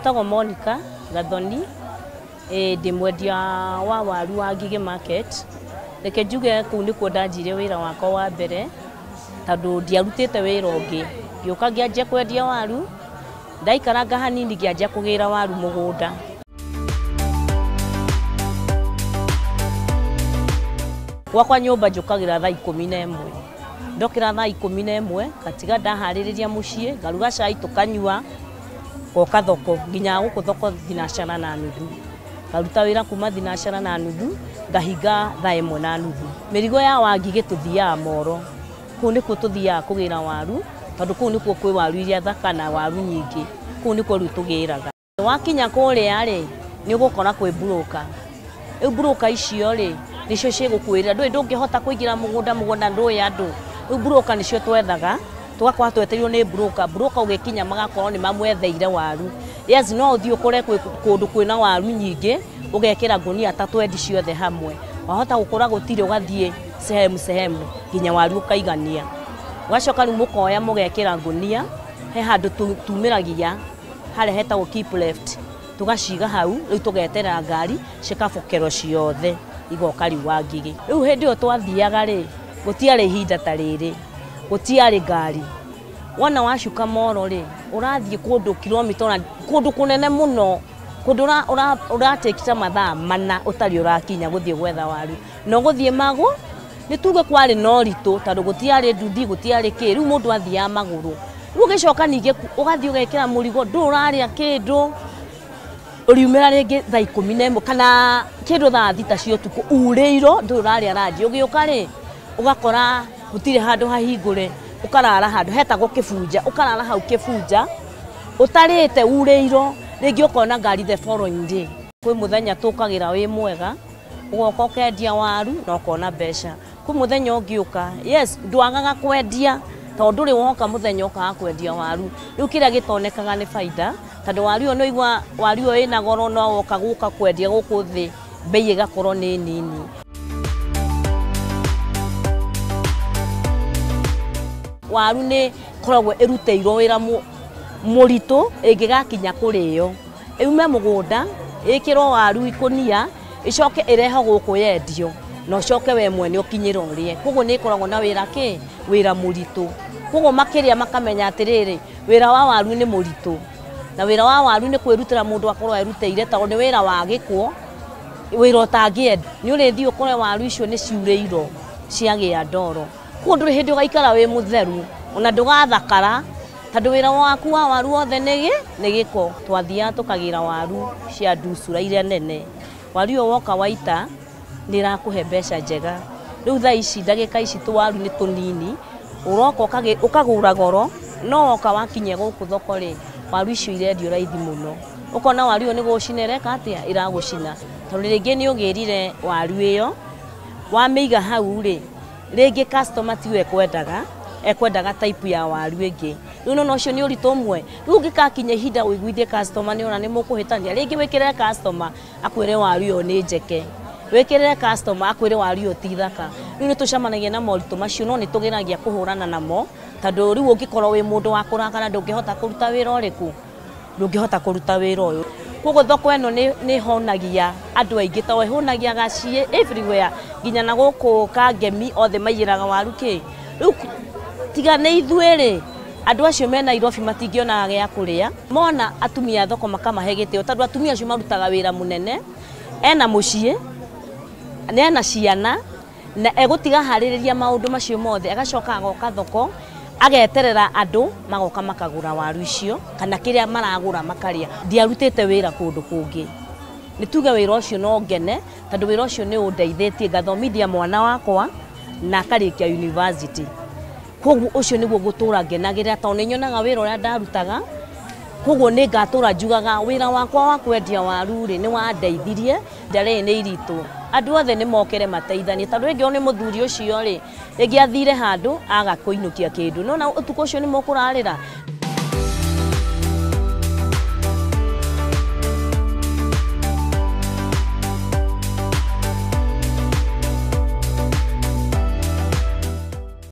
Njĩtagwo Monica Gathoni, ndĩ mwendia wa waru wa Ngigĩ Market. Reke njuge kũu nĩkuo ndanjirie wĩra wakwa wa mbere, tondũ ndiarutĩte wĩra ũngĩ. Ngĩũka ngĩanjia kwendia waru, ndaikaranga hanini ngĩanjia kũgĩra waru mũgũnda. Gwakwa nyũmba njũkagĩra thaa 11. Ndokĩra thaa 11, ngatiga ndaharĩrĩria mũciĩ, ngaruga cai tũkanyua, ngoka thoko, nginya gũkũ thoko 3:30. Ngaruta wĩra kuma 3:30, ngahinga thaa 1:30. Mĩrigo ya Wangigĩ tũthiaga Moro. Kũu nĩkuo tũthiaga kũgĩra waru, tondũ kũu nĩkuo kwĩ waru iria thaka na waru nyingĩ. Kũu nĩkuo rĩu tũgĩraga. Wakinya kũrĩa rĩ, nĩ ũgũkora kwĩ mburũka. Rĩu mburũka icio rĩ, nĩcio cigũkwĩrĩra, ndũĩ ndũngĩhota kũingĩra mũgũnda, mũgũnda ndũĩ andũ. Rĩu mburũka nĩcio twethaga, tũgakorwo twetereirwo nĩ mburũka. Mburũka ũgĩkinya magakorwo nĩ mamwetheire waru. Yes, no ũthiĩ ũkore kũndũ kwĩna waru nyingĩ, ũgekĩra ngũnia ta 20 ciothe hamwe. Wahota gũkora gũtirĩ, ũgathiĩ sehemu sehemu nginya waru ũkaigania. Ũgacoka rĩu mũkoya mũgekĩra ngũnia, he handũ tumĩragia, harĩa hetagwo keep left. Tũgaciga hau, rĩu tũgeterera ngari cikabokerwo ciothe igoka rĩu Wangigĩ. Rĩu hĩndĩ ĩyo twathiaga rĩ, gũtiarĩ ihinda ta rĩrĩ, gũtiarĩ ngari. Wona wacuka Moro rĩ, ũrathiĩ kũndũ kilomita, kũndũ kũnene mũno, kũndũ ũratekita mathaa 4 ũtarĩ ũrakinya gũthiĩ gwetha waru. Na ũgũthiĩ magũ, nĩ tuge kwarĩ na ũritũ, tondũ gũtiarĩ nduthi, gũtiarĩ kĩ, rĩu mũndũ athiaga magũrũ. Rĩu ũgĩcoka ningĩ ũgathiĩ ũgekĩra mũrigo, ndũrĩ ũrarĩa kĩndũ, ũriumĩra rĩngĩ thaa 11 kana kĩndũ thaa 6 cia ũtukũ, urĩirwo, ndũrĩ ũrarĩa ranji. Ũgĩũka rĩ, ũgakora gũtirĩ handũ hahingũre, ũkarara handũ hetagwo kĩbunja, ũkarara hau kĩbunja, ũtarĩte urĩirwo, rĩngĩ ũkona ngari the following day. Kwĩ mũthenya tũkagĩra wĩ mwega, ũgoka ũkendia waru na ũkona mbeca. Kwĩ mũthenya ũngĩũka, yes, ndwagaga kwendia, tondũ ndũrĩ woka mũthenya ũkaga kwendia waru. Rĩu kĩrĩa gĩtonekaga nĩ baida, tondũ waru ĩyo nĩũigua waru ĩyo ĩna goro, no woka gũka kwendia gũkũ thĩ, bei ĩgakorwo nĩ nini. Waru nĩ ĩkoragwo ĩrutĩirwo wĩra mũritũ ĩngĩgakinya kũrĩo. Ĩume mũgũnda, ĩkĩrwo waru ikũnia, ĩcoke ĩrehwo gũkũ yendio, na ũcoke we mwene ũkinyĩre ũrĩe. Koguo nĩ ĩkoragwo na wĩra kĩ? Wĩra mũritũ. Koguo makĩrĩa makamenya atĩrĩrĩ, wĩra wa waru nĩ mũritũ. Na wĩra wa waru nĩ kwĩrutĩra mũndũ akorwo erutĩire, tondũ nĩ wĩra wa gĩkwo, wĩra ũtangĩenda. Nĩ ũrĩthiĩ ũkore waru icio nĩ ciurĩirwo, ciagĩa ndoro. Koguo ndũrĩ hĩndĩ ũgaikara wĩ mũtheru, ona ndũgathakara, tondũ wĩra waku wa waru wothe nĩ gĩko. Twathiaga tũkagĩra waru cia nducura iria nene. Waru ĩyo woka waita, nĩ ĩrakũhe mbeca njega. Rĩu thaa ici, ndagĩka ici tũwaru nĩ tũnini, ũroka ũkagũra goro, no woka wakinyia gũkũ thoko rĩ, waru icio irendio raithi mũno. Ũkona waru ĩyo nĩ gũcina ĩreka atĩa? Ĩragũcina. Tondũ rĩngĩ nĩ ũgĩrire waru ĩyo, wamĩiga hau rĩ, rĩngĩ customer tiwe ekwendaga, ekwendaga type ya waru ĩngĩ. Rĩu nĩwona ũcio nĩ ũritũ ũmwe. Rĩu ũngĩgakinya ihinda ũiguithie customer, nĩwona nĩ mũkũhĩtania. Rĩngĩ wĩkĩrĩre customer akwĩre waru ĩyo nĩ njeke, wĩkĩrĩre customer akwĩre waru ĩyo ti thaka. Rĩu nĩ tũcemanagia na moritũ macio, no nĩ tũgeragia kũhũrana namo, tondũ rĩu ũngĩkorwo wĩ mũndũ wa kũrakara ndũngĩhota kũruta wĩra ũrĩkũ? Ndũngĩhota kũruta wĩra ũyũ. Koguo thoko ĩno nĩ ĩhonagia andũ aingĩ, tondũ ĩhonagia gaciĩ everywhere, nginya na gũkũ Kangemi othe maiyĩraga waru kĩ. Rĩu tiga nĩ ithuĩ rĩ, andũ acio me Nairobi matingĩonaga gĩa kũrĩa. Mona atumia a thoko makamahe gĩtĩo, tondũ atumia acio marutaga wĩra mũnene, ena mũciĩ, ena ciana, na egũtiga harĩrĩria maũndũ macio mothe, agacoka agoka thoko, ageterera andũ magoka makagũra waru icio, kana kĩrĩa maragũra makarĩa. Ndiarutĩte wĩra kũndũ kũngĩ. Nĩ tuge wĩra ũcio no ngene, tondũ wĩra ũcio nĩ ũndeithĩtie ngathomithia mwana wakwa na akarĩkia university. Koguo ũcio nĩguo ngũtũra ngenagĩrĩra, tondũ nĩ nyonaga wĩra ũrĩa ndarutaga. Koguo nĩ ngatũra njugaga wĩra wakwa wa kwendia waru rĩ, nĩ wandeithirie. Ndarĩ nĩ iritũ, andũ othe nĩ mokere mateithanie, tondũ rĩngĩ nĩ mũthuri ũcio rĩ, rĩngĩ athire handũ aga kũinũkia kĩndũ, nona ũtukũ ũcio nĩ mũkũrarĩra.